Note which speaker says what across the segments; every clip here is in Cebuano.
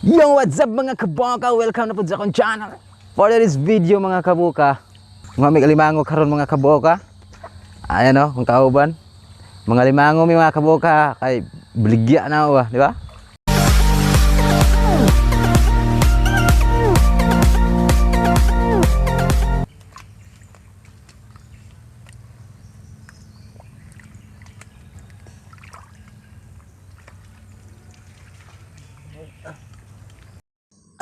Speaker 1: Yo, what's up, mga kaboka? Welcome na po sa akong channel. For this video, mga kaboka, mga may alimango karon, mga kaboka. Ayan o, kung kauban. Mga limango mi, mga kaboka, kay baligya na ba, di ba?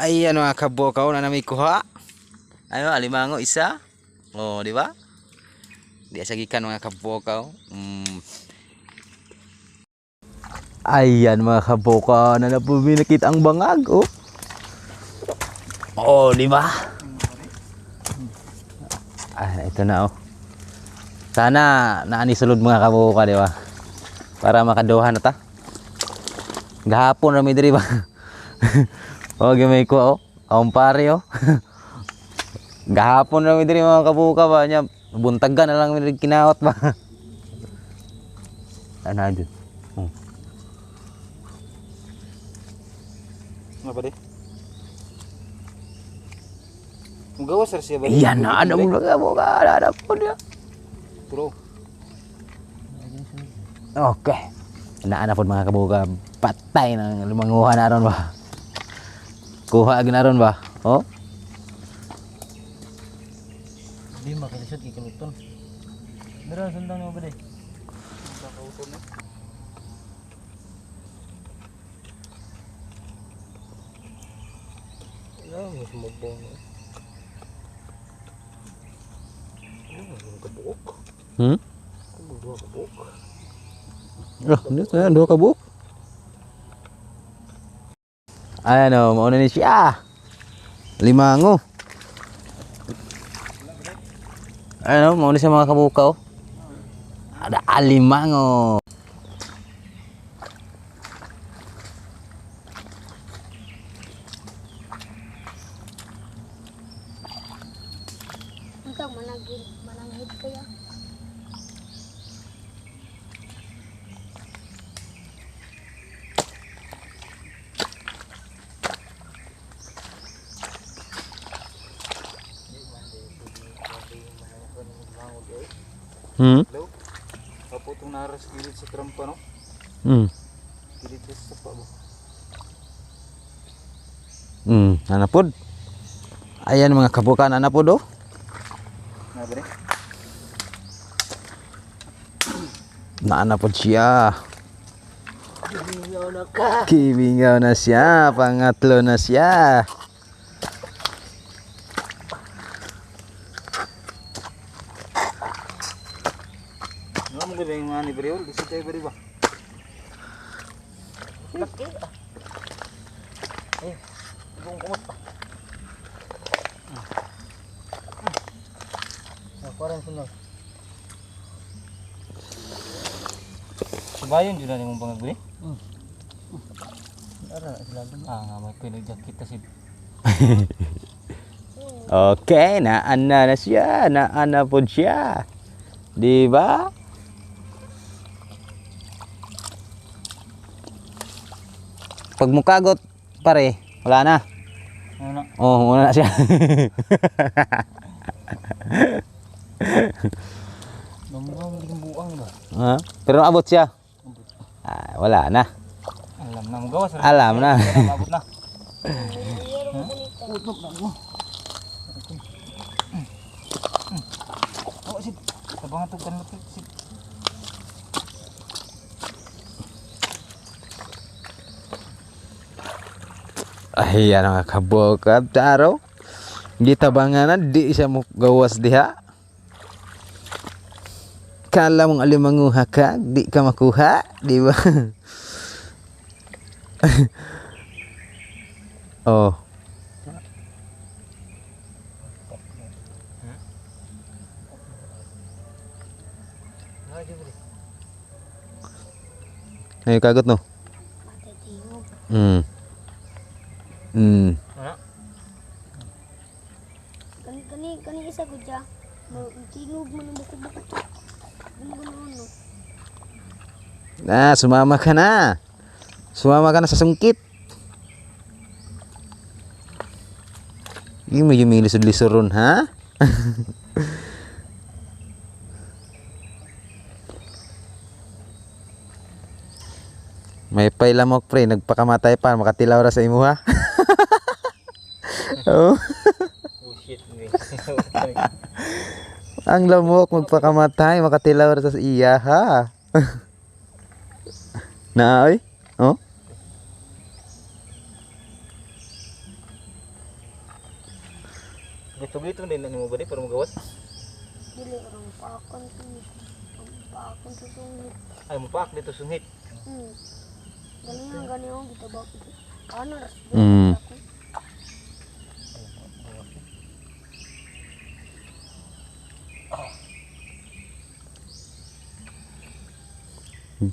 Speaker 1: Ayan, mga kaboka, una na may kuha. Ayan, alimango isa. Oh, di ba? Di sa gikan, mga kaboka, oh. Ayan, mga kaboka, na na po may nakita ang bangag, oh. Oh, di ba? Ah, ito na, oh. Sana naani sulod, mga kaboka, di ba? Para makaduha na ta. Gahapon ra mi diri ba? Oh, may ko, oh. Akong pare, oh. Gahapon ra mi diri, mga kabuka ba niya. Buntagan na lang mi diri kinawat ba. Ano dyan? Oh.
Speaker 2: Nga ba di? Mugawas ra siya ba di?
Speaker 1: Iyan na ano mga kabuka, ano po niya.
Speaker 2: Puro.
Speaker 1: Okay. Naana po, mga kabuka, patay na lumanguha na ron ba. Kuha ag na ron ba? Oh.
Speaker 2: Di makalisod kay kaluton. Meron sundang nimo ba di? Kakauton na. Ya, mas mabong na. Ano kabuok? Ano duha kabuok?
Speaker 1: Oh, ano to? Duha ka buok. Ayan o, mauna ni siya. Limango. Ayan o, mauna siya, mga kabukaw. Ada alimango.
Speaker 3: Unta mananghid mananghid kaya.
Speaker 2: Hello? Kaputong naras gilid sa trampa no? Gilid sa sapa ba?
Speaker 1: Nanapod. Ayan, mga kabuka, nanapod oh.
Speaker 2: Nga ba di?
Speaker 1: Naanapod siya. Kimingaw na siya. Pangatlo na siya.
Speaker 2: Nga mo galing mga ni Briol, di tayo ba di ba? Laki. Eh, ibong kumot. Ah, parang sunod. Subayon jud na nimong bangag bri? Ara sila. Ah, nga may pinag-jacket ta si
Speaker 1: Okay, naana na siya. Naana po siya. Di ba? Pag mukagot, pare, wala na.
Speaker 2: Ano na?
Speaker 1: Oh, wala na siya.
Speaker 2: Nambuang mo buang ba?
Speaker 1: Ha? Pero abot siya. Ah, wala na.
Speaker 2: Alam na mo gawas.
Speaker 1: Alam na.
Speaker 2: Abot na.
Speaker 3: Pero mo bonito.
Speaker 2: Utok na ko. Oh, sit. Tabangan to kanlo sit.
Speaker 1: Ay, yan ang kabukab, taro. Di tabanganan, di siya mo gawas diha. Kala mong alimanguha ka, di ka makuha, di ba? Oh. Ay, kagot no?
Speaker 3: Patay tingog.
Speaker 2: Ano?
Speaker 3: Kani kani kani isa gud siya. Tingog man ang bukod-bukod. Ano no?
Speaker 1: Na, sumama ka na. Sumama ka na sa sungkit. Yung medyo may lisod-lisod ron, ha? May pailamok pre, nagpakamatay pa, makatilaw ra sa imuha. Oh.
Speaker 2: Oh shit.
Speaker 1: Ang lamok magpakamatay, makatilaw ra sa iya ha. Na oy? Oh?
Speaker 2: Gito-gito din na nimo ba di para magawas?
Speaker 3: Dili orang paakon to. Paakon to sungit.
Speaker 2: Ay mo paak dito sungit.
Speaker 3: Gani ang gani ang gitabak. Ano ras?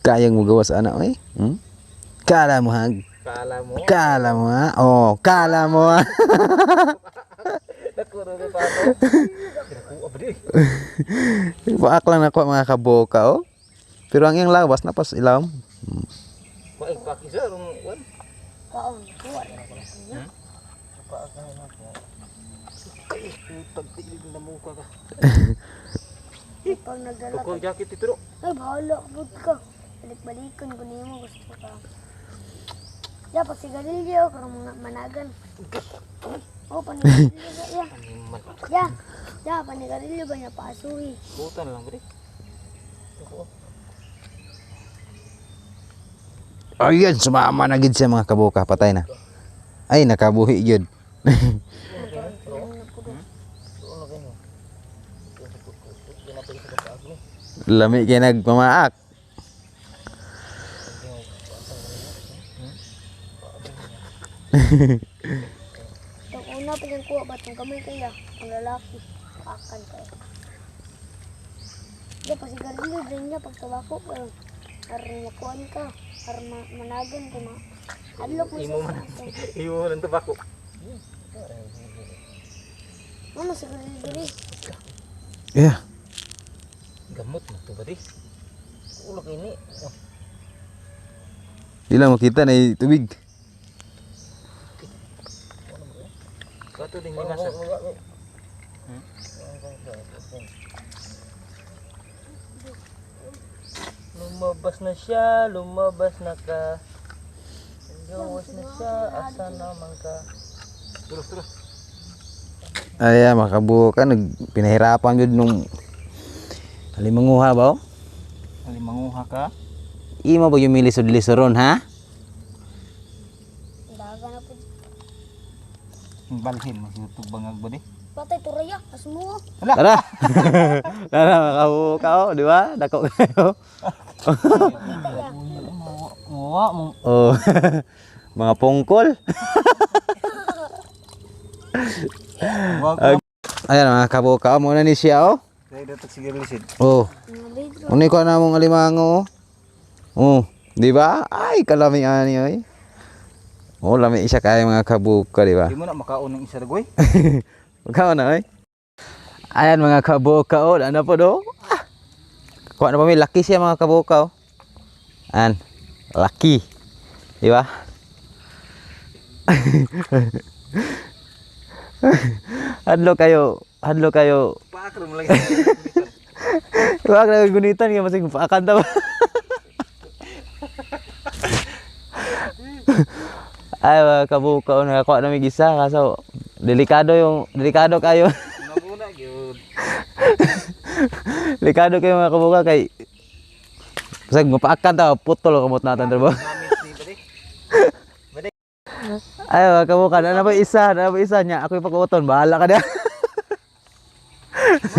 Speaker 1: Kayang mo gawas ana oy? Hmm? Kala mo ha?
Speaker 2: Kala mo.
Speaker 1: Kala mo ha? Oh, kala mo ha?
Speaker 2: Dako ro pa to. Dako ba di?
Speaker 1: Paak lang nako mga kaboka oh. Pero ang iyang lawas na pas ilawom.
Speaker 2: Wa pak isa rong wan.
Speaker 3: Kaon. Kuha.
Speaker 2: Paak na na. Kay pagtiil na mo ka.
Speaker 3: Pag nagdala
Speaker 2: Tuko jacket ito ro.
Speaker 3: Ay, bahala pud ka. Balik-balikan ko nimo gusto ka. Ya, pag sigarilyo, karong mga managan. Oh, panigarilyo ba? Ya,
Speaker 2: Animal.
Speaker 3: ya. Ya, panigarilyo ba niya paasuhi.
Speaker 2: Buta na lang ba di? Dako.
Speaker 1: Ayun, sumama na gid siya mga kaboka, patay na. Ay, nakabuhi gyud. Lami kay nagpamaak.
Speaker 3: Itong una pa niyang kuha ba itong kamay kaya? Ang lalaki. Paakan kayo. Ya, pag sigarilyo, din niya pag tabako. Pero, aron makuan ka. Aron managan ka ma. Adlok mo
Speaker 2: Imo
Speaker 3: sa
Speaker 2: man. Imo man tabako.
Speaker 3: Mama, sigarilyo diri.
Speaker 1: Yeah.
Speaker 2: Gamot na to ba di? Ulo kini. Oh.
Speaker 1: Di lang makita na yung tubig.
Speaker 2: Kato ding lingasan. Lumabas na siya, lumabas na ka. Gawas na siya, asa naman ka. Terus, terus.
Speaker 1: Ay, makabuka nag pinahirapan gyud nung alimanguha ba oh?
Speaker 2: Alimanguha ka.
Speaker 1: Imo ba yung milisod-lisoron ha?
Speaker 3: Daga na po.
Speaker 2: Balhin, masutog bangag ba di?
Speaker 3: Patay, turaya. Asmo.
Speaker 1: Tara. Tara makabuka oh, di ba? Dako kayo.
Speaker 3: Kita ya.
Speaker 2: Muwa mo.
Speaker 1: Oh. Mga pungkol.
Speaker 2: Muwa
Speaker 1: Ayan mga kabuka, oh, muna ni siya oh.
Speaker 2: Kaya dapat sige lisid.
Speaker 1: Oh.
Speaker 3: Mga bedro.
Speaker 1: Unay ko na mong alimango. Oh. Oh, di ba? Ay, kalami ani oy. Oh, lami isa kay mga kabuka, di ba?
Speaker 2: Di mo na makaon ng isa dagoy.
Speaker 1: Magkano na oy? Ayan mga kabuka oh, ano po do? Ah. Kuha na pa may laki siya mga kabuka oh. Ayan, laki. Di ba? Hadlo kayo, hadlo kayo.
Speaker 2: Paak mo lagi.
Speaker 1: Wag na gunitan kaya masig paakan ta ba. Ay, mga kabuka, oh, nakakuha na may gisa kaso delikado yung delikado kayo.
Speaker 2: Muna gyud.
Speaker 1: Delikado kayo mga kabuka kay Kasi mapaakan ta putol kamot natin diba?
Speaker 2: Namis ni ba di?
Speaker 1: Ay, mga kabuka, na ba isa, na ba isa niya? Ako yung pag-uton, bahala ka na.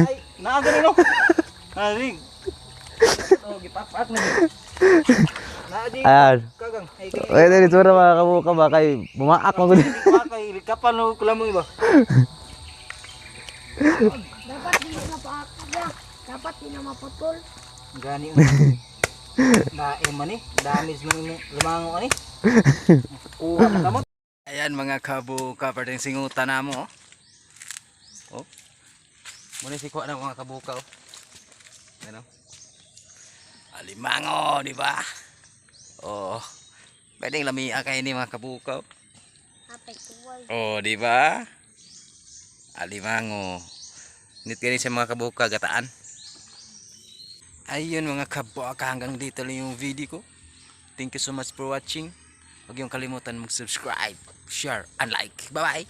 Speaker 2: Ay, naa gani no. Naring. Oh, gipak-pak na. Naa di
Speaker 1: Ayan.
Speaker 2: kagang. Ay kay
Speaker 1: Ay, dali tsura mga kabuka ba kay bumaak mo gud.
Speaker 2: kay kapan no kulamo iba.
Speaker 3: Dapat di na paakad ya. Dapat di na maputol.
Speaker 2: Gani Dae man ni, damage man imo lumango ani. Kuha man kamot.
Speaker 1: Ayan mga kabuka, pwedeng singutan na mo. Oh. Muna si kuha ng mga kabuka oh. Ayan oh. Alimango, di ba? Oh. Pwedeng lamia kayo ni mga kabuka. Oh.
Speaker 3: Apay, tuwal.
Speaker 1: Oh, di ba? Alimango. Nit gani sa mga kabuka gataan. Ayun, mga kabuka, hanggang dito lang yung video ko. Thank you so much for watching. Huwag yung kalimutan mag-subscribe, share, and like. Bye-bye!